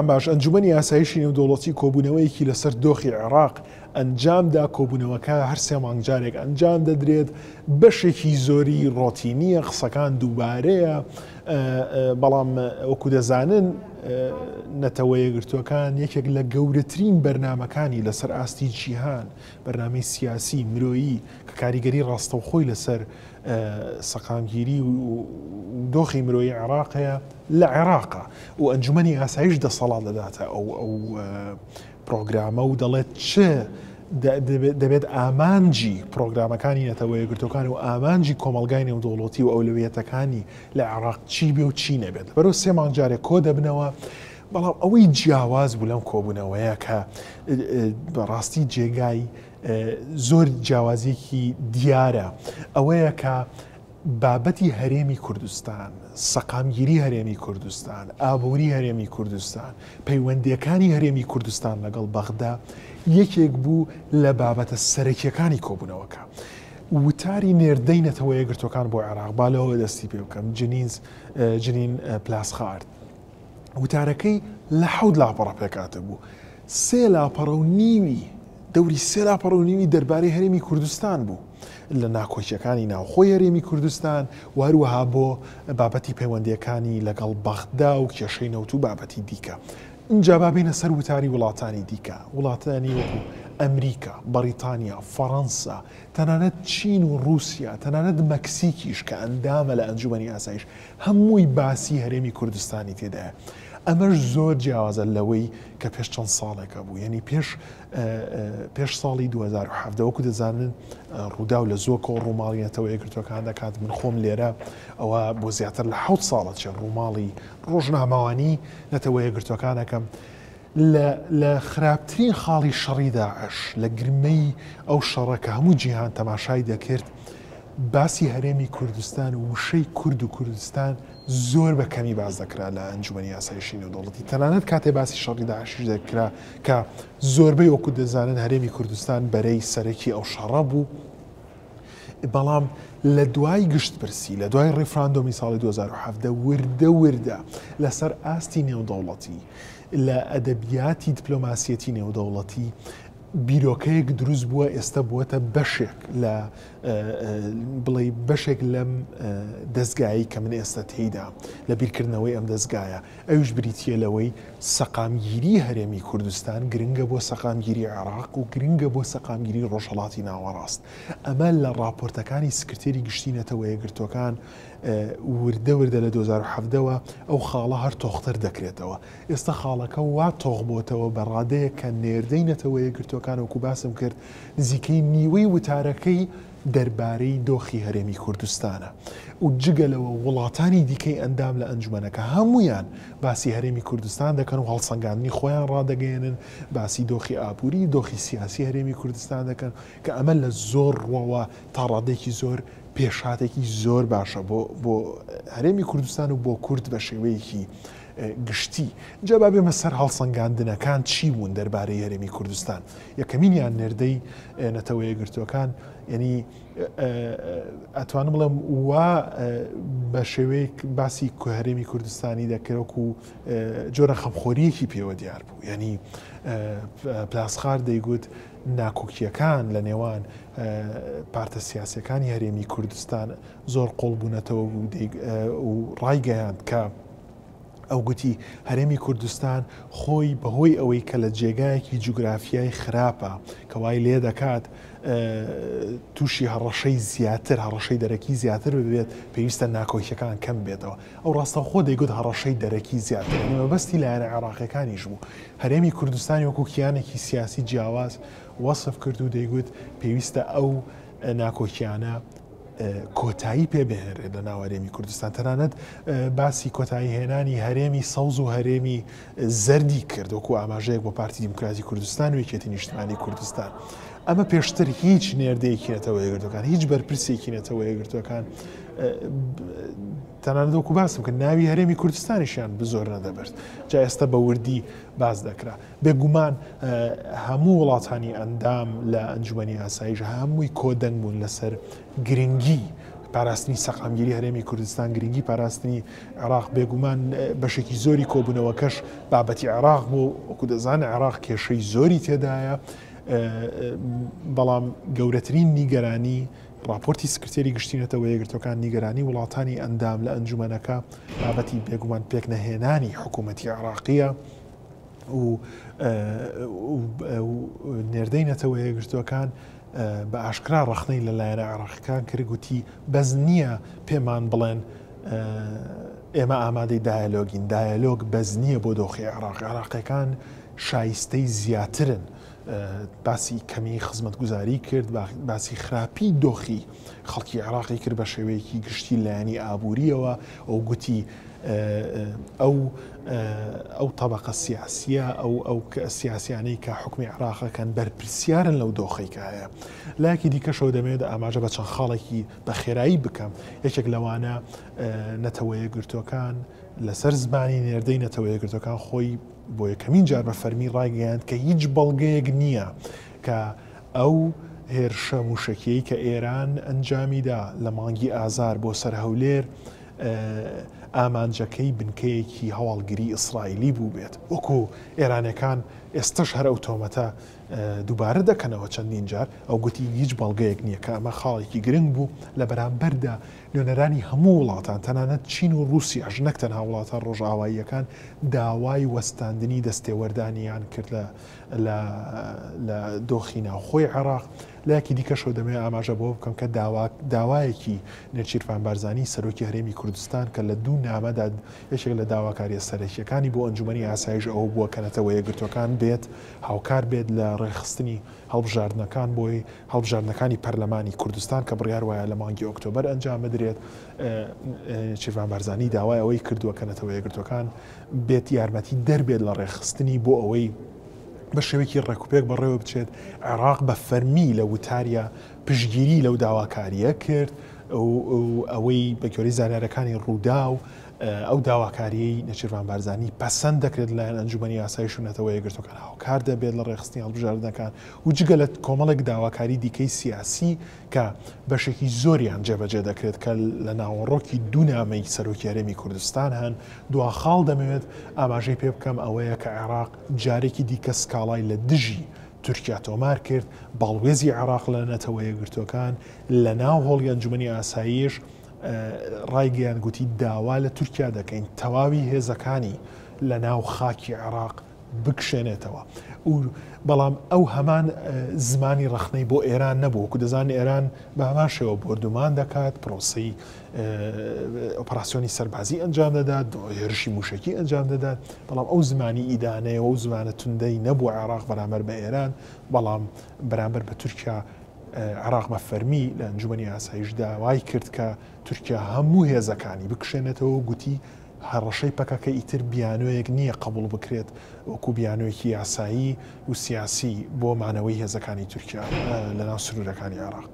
باش ئەنجومەنی ئاسایشی نێودەوڵەتی کۆبوونەوەیەکی لەسەر دۆخی عێراق ئەنجامدا، کۆبوونەوەکە هەر سێ مانگ جارێک ئەنجام دەدرێت، بەشێکی زۆری ڕۆتینییە، قسەکان دووبارەیە، بەڵام وەکو دەزانن نەتەوە یەکگرتووەکان یەکێک لە گەورەترین بەرنامەکانی لەسەر ئاستی جیهان، بەرنامەی سیاسی، مرۆیی کە کاریگەری ڕاستەوخۆی لەسەر سەقامگیری و دۆخی مرۆیی عێراق هەیە لە عێراقە و ئەنجومەنی ئاسایش دەسەڵات دەداتە ئەو ئەو پرۆگرامە و دەڵێت چ دەبێت ئامانجی پرۆگرامەکانی نەتەوە یەکگرتووەکان و ئامانجی کۆمەڵگای نێودەوڵەتی و ئەولەویەتەکانی لە عێراق چی بێ و چی نەبێت. لەبەرئەوە سێ مانگ جارێک کۆ دەبنەوە، بەڵام ئەوەی جیاواز بوو لەم کۆبوونەوەیە کە بەڕاستی جێگای زۆر جیاوازیەکی دیارە ئەوەیە کە بابەتی هەرێمی کوردستان، سەقامگیری هەرێمی کوردستان، ئابووری هەرێمی کوردستان، پەیوەندییەکانی هەرێمی کوردستان لەگەڵ بەغدا یەکێک بوو لە بابەتە سەرەکییەکانی کۆبوونەوەکە. وتاری نێردەی نەتەوە یەکگرتووەکان بۆ عێراق، با لەوەوە دەستی پێ بکەم، جنینز جنین پلاسخارت، وتارەکەی لە حەوت لاپەڕە پێکهاتبوو، سێ لاپەڕە و نیوی دەوری سێ لاپەڕە و نیوی دەربارەی هەرێمی کوردستان بوو لە ناکۆکیەکانی ناوخۆی هەرێمی کوردستان و هەروەها بۆ بابەتی پەیوەندیەکانی لەگەڵ بەغدا و کێشەی نەوت و بابەتی دیکە. ئینجا با بێینە سەر وتاری وڵاتانی دیکە، وڵاتانی وەکو ئەمریکا، بەڕیتانیا، فەڕەنسا، تەنانەت چین و ڕووسیا، تەنانەت مەکسیکیش کە ئەندامە لە ئەنجومەنی ئاسایش، هەمووی باسی هەرێمی کوردستانی تێدایە. ئەمەش زۆر جیاوازە لەوەی کە پێش چەند ساڵێک هەبوو، یەنی پێش پێش ساڵی 2017 وەکو دەزانن ڕووداو لە زۆکەوە ڕووماڵی نەتەوە یەکگرتووەکان دەکات، من خۆم لێرە ئەوە بۆ زیاتر لە حەوت ساڵە چێ ڕووماڵی ڕۆژنامەوانی نەتەوە یەکگرتووەکان ئەکەم. لە لە خراپترین خاڵی شەڕی داعش، لە گرمەی ئەو شەڕە کە هەموو جیهان تەماشای دەکرد، باسی هەرێمی کوردستان و وشەی کورد و کوردستان زۆر بە کەمی باس دەکرا لە ئەنجومەنی ئاسایشی نێودەوڵەتی، تەنانەت کاتێ باسی شەڕی داعشیش دەکرا کە زۆربەی وەکو دەزانن هەرێمی کوردستان بەرەی سەرەکی ئەو شەڕە بوو، بەڵام لە دوای گشتپرسی، لە دوای ڕیفراندۆمی ساڵی 2017 وردە وردە لەسەر ئاستی نێودەوڵەتی، لە ئەدەبیاتی دیپلۆماسیەتی نێودەوڵەتی بیرۆکەیەک دروست بووە ئێستا بووەتە بەشێک لە بڵێی بەشێک لەم دەزگایەی کە من ئێستا تێیدام لە بیرکردنەوەی ئەم دەزگایە ئەویش بریتییە لەوەی سەقامگیری هەرێمی کوردستان گرنگە بۆ سەقامگیری عێراق و گرنگە بۆ سەقامگیری ڕۆژهەڵاتی ناوەڕاست ئەمە لە ڕاپۆرتەکانی سکرتێری گشتی نەتەوە یەکگرتووەکان وردە وردە لە 2017 وە ئەو خاڵە هەر تۆختر دەکرێتەوە ئێستا خاڵەکە وا تۆخ بۆتەوە بە ڕادەیەک کە نێردەی نەتەوە یەکگرتووەکان وەکو باسم کرد نزیکەی نیوەی وتارەکەی دەربارەی دۆخی هەرێمی کوردستانە و جگە لەوە وڵاتانی دیکەی ئەندام لە ئەنجومەنەکە هەموویان باسی هەرێمی کوردستان دەکەن و هەڵسەنگاندنی خۆیان ڕادەگەیەنن، باسی دۆخی ئابووری، دۆخی سیاسی هەرێمی کوردستان دەکەن کە ئەمە لە زۆر ڕووەوە تا ڕادەیەکی زۆر پێشهاتێکی زۆر باشە بۆ بۆ هەرێمی کوردستان و بۆ کورد بە شێوەیەکی گشتی. جا با بێمە سەر هەڵسەنگاندنەکان چی بوون دەربارەی هەرێمی کوردستان. یەکەمینیان نێردەی نەتەوە یەکگرتووەکان یعنی ئەتوانم بڵێم وا بە شێوەیەک باسی هەرێمی کوردستانی دەکرد وەکو جۆرە خەمخۆریەکی پێوە دیار بوو یعنی پلاسخار دەیگوت ناکۆکیەکان لە نێوان پارتە سیاسیەکانی هەرێمی کوردستان زۆر قوڵ بوونەتەوە و ڕایگەیاند کە ئەو گوتی هەرێمی کوردستان خۆی بەهۆی ئەوەی کە لە جێگایەکی جوگرافیای خراپە کە وای لێ دەکات تووشی هەڕەشەی زیاتر هەڕەشەی دەرەکی زیاتر ببێت پێویستە ناکۆکیەکان کەم بێتەوە ئەو ڕاستەوخۆ دەیگوت هەڕەشەی دەرەکی زیاتر یعنی مەبەستی لایەنە عێراقیەکانیش بوو هەرێمی کوردستانی وەکو کیانێکی سیاسی جیاواز وەسف کرد و دەیگوت پێویستە ئەو ناکۆکیانە کۆتایی پێ بهێنرێت لە ناو هەرێمی کوردستان تەنانەت باسی کۆتایی هێنانی هەرێمی سەوز و هەرێمی زەردی کرد وەکو ئاماژەیەک بۆ پارتی دیموکراتی کوردستان و یەکێتی نیشتمانی کوردستان ئەمە پێشتر هیچ نێردەیەکی نەتەوە یەکگرتووەکان هیچ بەرپرسێکی نەتەوە یەکگرتووەکان تەنانەت وەکو باسم کرد ناوی هەرێمی کوردستانیشیان بزۆر نەدەبرد جا ئێستا بە وردی باس دەکرا بێگومان هەموو وڵاتانی ئەندام لە ئەنجومەنی ئاسایش هەمووی کۆدەنگ بوون لەسەر گرنگی پاراستنی سەقامگیری هەرێمی کوردستان، گرنگی پاراستنی عێراق، بێگومان بەشێکی زۆری کۆبوونەوەکەش بابەتی عێراق بوو، وەکو دەزانن عێراق کێشەی زۆری تێدایە، بەڵام گەورەترین نیگەرانی ڕاپۆرتی سکرتێری گشتی نەتەوە یەکگرتووەکان نیگەرانی وڵاتانی ئەندام لە ئەنجومەنەکە بابەتی بێگومان پێکنەهێنانی حکوومەتی عێراقییە و نێردەی نەتەوە یەکگرتووەکان بە ئاشکرا ڕەخنەی لە لایەنە عێراقیەکان کرد گوتی بەس نییە پێمان بڵێن ئێمە ئامادەی دایەلۆگین دایەلۆگ بەس نییە بۆ دۆخی عێراق عێراقیەکان شایستەی زیاترن باسی کەمی خزمەتگوزاری کرد، باسی خراپی دۆخی خەڵکی عێراقی کرد بە شێوەیەکی گشتی لایەنی ئابووریەوە و گوتی ئەو ئەو تەبقە سیاسیە ئەو ئەو سیاسیانەی کە حکومی عێراقەکەن بەرپرسیارن لەو دۆخی کە هەیە. لایەکی دیکەشەوە دەمەوێت ئاماژە بە چەند خاڵێکی بە خێرایی بکەم یەکێک لەوانە نەتەوەیەکگرتووەکان لەسەر زمانی نێردەی نەتەوەیەکگرتووەکان خۆی بۆ یەکەمین جار بە فەرمی ڕایگەیاند کە هیچ بەڵگەیەک نییە کە ئەو هێرشە مووشەکیەی کە ئێران ئەنجامیدا لە مانگی ئازار بۆ سەر هەولێر ئامانجەکەی بنکەیەکی هەواڵگری ئیسرائیلی بووبێت وەکو ئێرانەکان ئێستەش هەر ئەو تۆمەتە دووبارە دەکەنەوە چەندین جار ئەو گوتی هیچ بەڵگەیەک نییە کە ئەمە خاڵێکی گرنگ بوو لە بەرامبەردا نوێنەرانی هەموو وڵاتان، تەنانەت چین و ڕووسیاش، نەک تەنها وڵاتە ڕۆژئاواییەکان، داوای وەستاندنی دەستێوەردانیان کرد لە لە لە دۆخی ناوخۆی عێراق. لایەکی دیکەشەوە دەمەوێت ئاماژە بەوە بکەم کە داوا داوایەکی نێچیرڤان بارزانی سەرۆکی هەرێمی کوردستان کە لە دوو نامەدا یەکێک لە داواکارییە سەرەکییەکانی بۆ ئەنجومەنی ئاسایش ئەوە بووە کە نەتەوە یەکگرتووەکان بێت هاوکار بێت لە ڕێکخستنی هەڵبژاردنەکان بۆی هەڵبژاردنەکانی پەرلەمانی کوردستان کە بڕیار وایە لە مانگی ئۆکتۆبەر ئەنجام بدرێت، نێچیرڤان بارزانی داوای ئەوەی کردووە کە نەتەوە یەکگرتووەکان بێت یارمەتی دەربێت لە ڕێکخستنی بۆ ئەوەی بە شێوەیەکی ڕێکوپێک بەڕێوە بچێت. عێراق بە فەرمی لە وتاریا پشتگیری لەو داواکارییە کرد و ئەوەی بە گوێرەی زانیارییەکانی ڕووداو ئەو داواکارییەی نێچیرڤان بارزانی پەسەند دەکرێت لەلایەن ئەنجوومەنی ئاسایش و نەتەوە یەکگرتووەکان هاوکار دەبێت لە ڕێکخستنی هەڵبژاردنەکان و جگە لە کۆمەڵێک داواکاری دیکەی سیاسی کە بەشێکی زۆریان جێبەجێ دەکرێت کە لە ناوەڕۆکی دوو نامەی سەرۆکی هەرێمی کوردستان هەن. دوا خاڵ دەمەوێت ئاماژەی پێ بکەم ئەوەیە کە عێراق جارێکی دیکە سکاڵای لە دژی تورکیا تۆمار کرد، باڵوێزی عێراق لە نەتەوە یەکگرتووەکان لە ناو هۆڵی ئەنجومەنی ئاسایش ڕایگەیاند گوتی داوا لە تورکیا دەکەین تەواوی هێزەکانی لە ناو خاکی عێراق بکشێنێتەوە و بەڵام ئەو هەمان زمانی ڕەخنەی بۆ ئێران نەبوو وەکو دەزان ئێران بە هەمان شێوە بۆردومان دەکات پرۆسی ئۆپەراسیۆنی سەربازی ئەنجام دەدات هێرشی موشکی ئەنجام دەدات بەڵام ئەو زمانی ئیدانەیە و زمانە توندەی نەبوو عێراق بەرامبەر بە ئێران بەڵام بەرامبەر بە تورکیا عێراق بە فەرمی لە ئەنجومەنی ئاسایش داوای کرد کە تورکیا هەموو هێزەکانی بکشێنێتەوە و گوتی هەڕەشەی پەکەکە ئیتر بیانۆیەک نییە قبوڵ بکرێت وەکو بیانۆیەکی یاسایی و سیاسی بۆ مانەوەی هێزەکانی تورکیا لەناو سنوورەکانی عێراق.